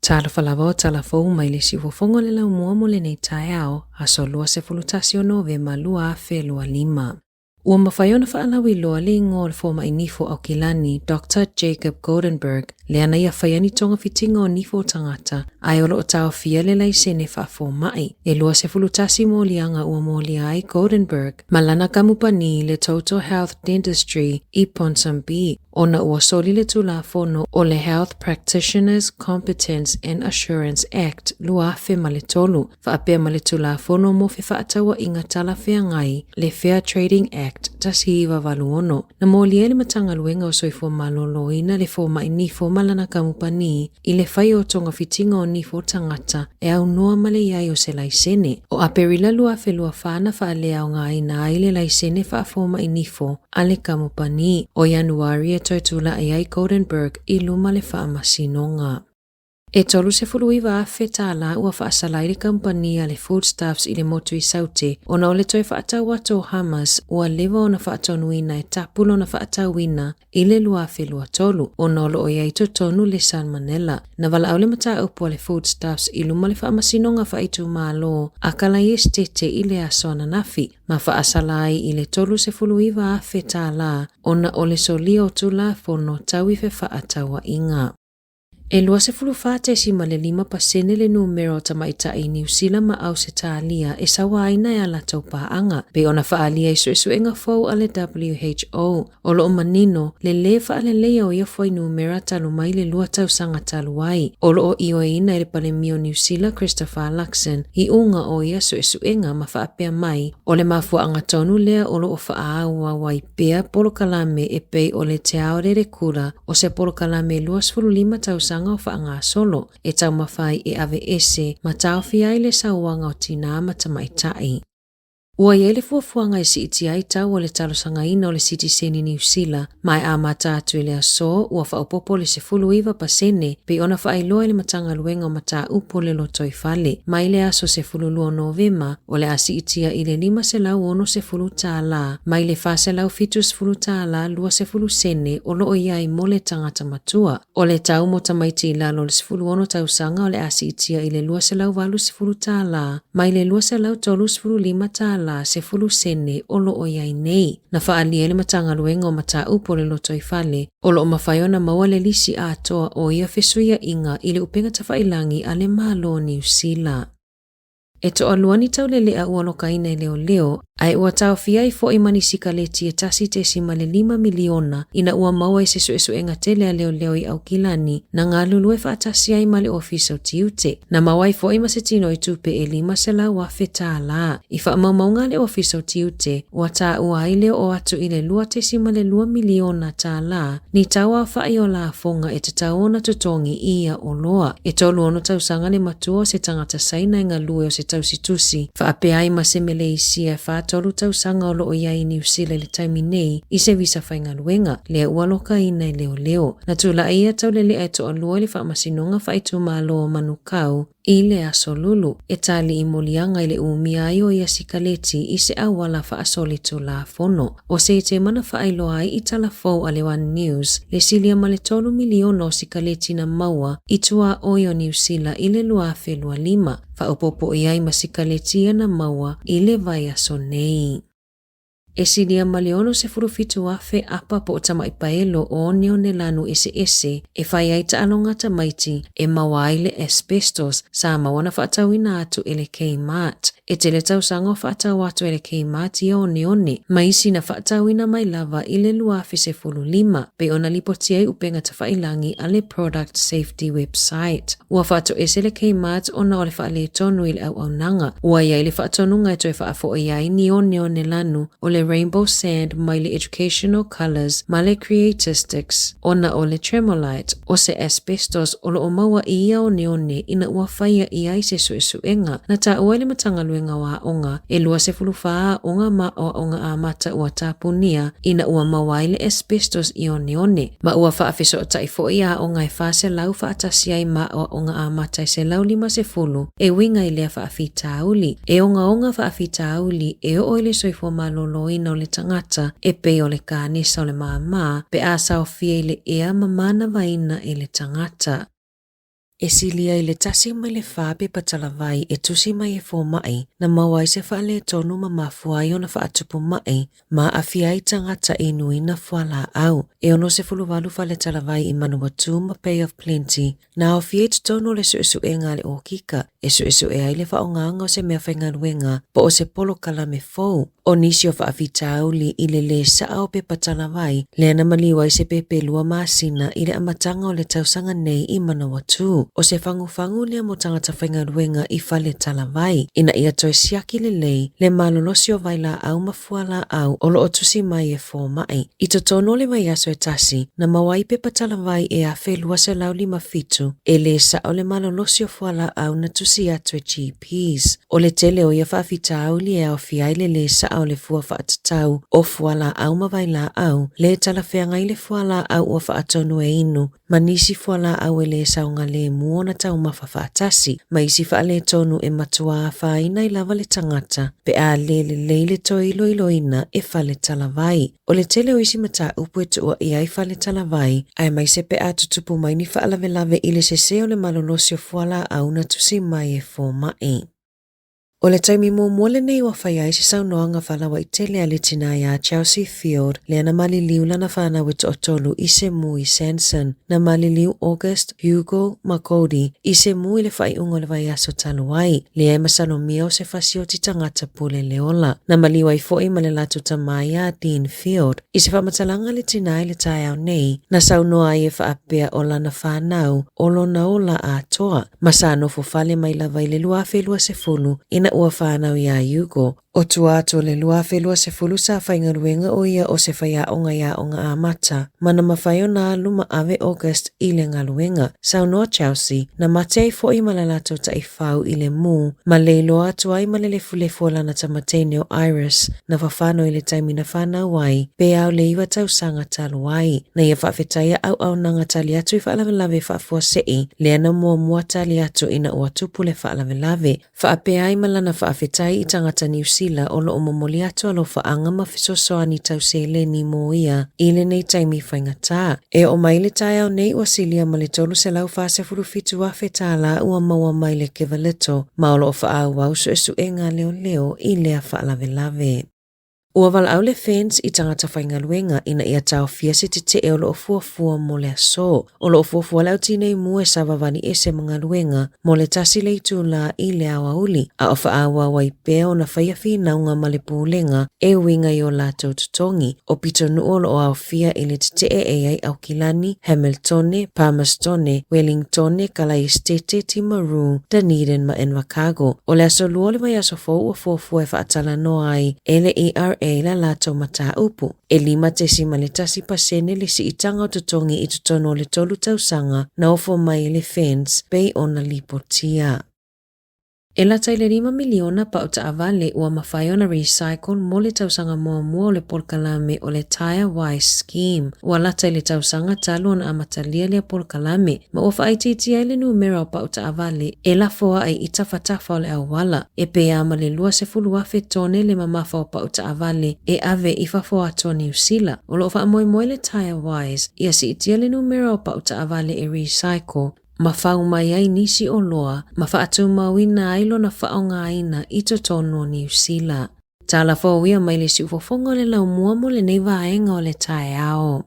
Talofa lava o tala fou mai le siufofoga o le laumua mo lenei taeao, aso 21 o Novema 2025. Ua mafai ona faalauiloa le igoa o le fomai nifo Aukilani, Doctor Jacob Goldenberg, lea na ia faia ni togafitiga o nifo o tagata, ae o lo o taofia le laisene faafomai. E 21 moliaga ua molia ai Goldenberg ma lana kamupani le Total Health Dentistry i Ponsonby, ona ua soli le Tulafono o le Health Practitioners Competence and Assurance Act 2003, faapea ma le Tulafono mo Fefaatauaiga Talafeagai, le Fair Trading Act 1986. Na molia ai le Matagaluega o Soifua Maloloina le fomai nifo ma lana kamupani i le fai o togafitiga o nifo tagata e aunoa ma le i ai o se laisene. O Aperila 2024 na faaleaogaina ai le laisene faafomai nifo a le kamupani. O Ianuari e toe tulai ai Goldenberg i luma le faamasinoga. E $39,000 tālā ua faasala ai le kamupani a le Foodstuffs i le motu i Saute ona o le toe faatau atu o Hamas ua leva ona faatonuina e tapu lona faatauina i le 2023 ona o lo o i ai totonu le Salmonella. Na valaau le mataupu a le Foodstuffs i luma le faamasinoga faaitumalo a Kalaiestete i le aso ananafi ma faasala ai i le $39,000 tālā ona o le solia o Tulafono tau i fefaatauaiga. E 24.5 pasene le numera o tamaitai i Niu Sila ma Ausetalia e sauaina e a latou paaga, pei ona faaalia i suesuega fou a le WHO. O lo o manino le lē faaleleia o ia fuainumera talu mai le lua tausaga talu ai. O lo o ioeina e le Palemia o Niu Sila Christopher Luxon iuga o ia suesuega ma faapea mai, o le mafuaaga tonu lea o lo o faaauau ai pea polokalame e pei o le Te Aorerekura o se polokalame 25 tausaga o faagasolo e taumafai e aveese ma taofia ai le sauaga o tinā ma tamaitai. Ua i ai le fuafuaga e siitia ai tau o le talosagaina o le sitiseni Niu Sila, ma e amata atu i le aso ua faaopoopo le 19% pei ona faailoa e le Matagaluega o Mataupu o le Lotoifale. Mai le aso 12 o Novema, o le a siitia i le $560 mai le $470 20 sene o lo o i ai mo le tagata matua. O le tau mo tamaiti i lalo o le 16 tausaga o le a siitia i le $280 mai le $235 10 sene o lo o i ai nei. Na faaalia e le Matagaluega o Mataupu o le Lotoifale, o lo o mafai ona maua le lisi atoa o ia fesuiaiga i le upega tafailangi a le Malo o Niu Sila. E toalua ni taulelea ua lokaina e leoleo, ae ua taofia ai foi ma ni sikaleti e 1.5 miliona ina ua maua i se suesuega tele a leoleo i Aukilani na galulue faatasi ai ma le Ofisa o Tiute. Na maua ai foi ma se tino i tupe e 500,000 tālā. I faamaumauga a le Ofisa o Tiute, ua taua ai le oo atu i le 2.2 miliona tālā ni tauaofaʻi o lafoga e tatau ona totogi i ia oloa. E 36 tausaga le matua o se tagata Saina e galue o se tausitusi, faapea ai ma se Meleisia e 43 tausaga o lo o i ai i Niu Sila i le taimi nei i se visa faigaluega, lea ua lokaina e leoleo. Na tulai ia taulelea e toalua i le Faamasinoga Faaitumalo o Manukau I le aso Lulu, e tali i moliaga i le umia ai o ia sikaleti i se auala faasolitulafono. O se tema na faailoa ai i tala fou a le One News, le silia ma le tolu miliona o sikaleti na maua i tuaoi o Niu Sila i le 2025, faaopoopo i ai ma sikaleti ia na maua i le vaiaso nei. E silia ma le 67,000 apa po o tamai paelo o oneone lanu eseese e fai ai taaloga tamaiti e maua ai le asbestos sa maua na faatauina atu e le Kmart. E tele tausaga o faatau atu e le Kmart ia oneone, ma isi na faatauina mai lava i le 2015, pei ona lipotia i upega tafailangi a le Product Safety Website. Ua faatoese le Kmart ona o le faaletonu i le auaunaga. Ua i ai le faatonuga e toe faafoʻi ai ni oneone lanu o le Rainbow Sand mai le Educational Colours ma le Creatistics ona o le tremolite, o se asbestos o lo o maua i ia oneone ina ua faia i ai se suesuega. Na taua e le Matagaluega o Aoga e 24 aoga ma aoaoga amata ua tapunia ina ua maua ai le asbestos i oneone, ma ua faafesootai foi aoga e 400 faatasi ai ma aoaoga amata e 150 e uiga i lea faafitauli. E ogaoga faafitauli e oo i le soifua maloloina o le tagata e pei o le kanesa o le māmā pe a saofia i le ea ma manavaina e le tagata. E silia i le 1 mai le 4 pepa talavai e tusi mai e fomai na maua ai se faaletonu ma mafua ai ona faatupu ma'i ma aafia ai tagata e inuina fualaau. E 68 fale talavai i Manawatū ma Bay of Plenty na aofia i totonu o le suesuega a le okika e suesue ai le faaaogaina o se meafaigaluega po o se polokalame fou. O nisi o faafitauli i le lē sa'a o pepa talavai lea na maliu ai se pepe 2 masina i le amataga o le tausaga nei i Manawatū. O se fagufagu lea mo tagata faigaluega i fale talavai ina ia toe siaki lelei le malolosi o vailaau ma fualaau o lo o tusi mai e fomai. I totonu o le vaiaso e tasi, na maua ai pepa talavai e 1,257 e lē sa'o le malolosi o fualaau na tusi atu e GPs. O le tele o ia faafitauli e aofia ai le lē sa'a o le fua faatatau o fualaau ma vailaau, lē talafeagai le fualaau ua faatonu e inu ma nisi fualaau e lē saogalemu ona taumafa faatasi, ma isi faaletonu e matuā afaina ai lava le tagata pe a lē lelei le toe iloiloina e fale talavai. O le tele o isi mataupu e tuuaia ai fale talavai, aemaise pe a tutupu mai ni faalavelave i le sesē o le malolosi o fualaau na tusi mai e fomai. O le taimi muamua lenei ua faia ai se saunoaga faalauaitele a le tinā iā Chelsea Field lea na maliliu lana fanau e toatolu i se mu i Sanson. Na maliliu August, Hugo ma Cody i se mu i le faaiuga o le vaiaso talu ai, lea e masalomia o se fasioti tagata pule le ola. Na maliu ai foi ma le latou tamā iā Dean Field. I se faamatalaga a le tinā i le taeao nei, na saunoa ai e faapea o lana fanau o lona ola atoa, ma sa nofo fale mai lava i le 2020 ina ua fanau iā Hugo. O tua atu o le 2020 sa faigaluega o ia o se faiaoga i aoga amata, ma na mafai ona alu ma ave August i le galuega. Saunoa Chelsea, na mate ai foi ma le latou taifau i le mu, ma le iloa atu ai ma le lefulefu o lana tamateine o Iris, na fafano i le taimi na fanau ai, pe a o le 9 tausaga talu ai. Na ia faafetaia auaunaga tali atu i faalavelave faafuasei, lea na muamua tali atu ina ua tupu le faalavelave. Faapea ai ma lana faafetai i tagata Niu Sila o lo o momoli atu alofaaga ma fesoasoani tau seleni mo ia i lenei taimi faigata. E oo mai i le taeao nei ua silia ma le $347,000 tālā ua maua mai le Givealittle ma o lo o faaauau suesuega a leoleo i lea faalavelave. Ua valaau le FENZ i tagata faigaluega ina ia taofia se tetee o lo o fuafua mo le aso. O lo o fuafua le au tinei mu e savavali ese ma galuega mo le 1 le itulā i le aoauli, a o faaauau ai pea ona faia finauga ma le pulega e uiga i o latou totogi. O pitonuu o lo o aofia i le tetee e i ai Aukilani, Hamiltone, Palmerstone, Wellingtone, Kalaesetete, Timaru, Dunedin ma Invercargill. O le aso Lua o le vaiaso fou ua fuafua e faatalanoa ai e le ERA la latou mataupu. E 5.1% le siitaga o totogi i totonu o le 3 tausaga na ofo mai e le FENZ pei ona lipotia. E lata i le 5 miliona pau taavale ua mafai ona recycle mo le tausaga muamua o le polokalame o le Tyre Wise Scheme. Ua lata i le tausaga talu ona amatalia lea polokalame ma ua faaitiitia ai le numera o pau taavale e lafoai i tafatafa o le auala, e pei lava ma le 20,000 tone le mamafa o pau taavale e ave i fafo atu o Niu Sila. O lo o faamoemoe le Tyre Wise ia siitia le numera o pau taavale e recycle ma fau mai ai nisi oloa ma faatumauina ai lona faaaogaina i totonu o Niu Sila. Tala fou ia mai le siufofoga o le laumua mo lenei vaega o le taeao.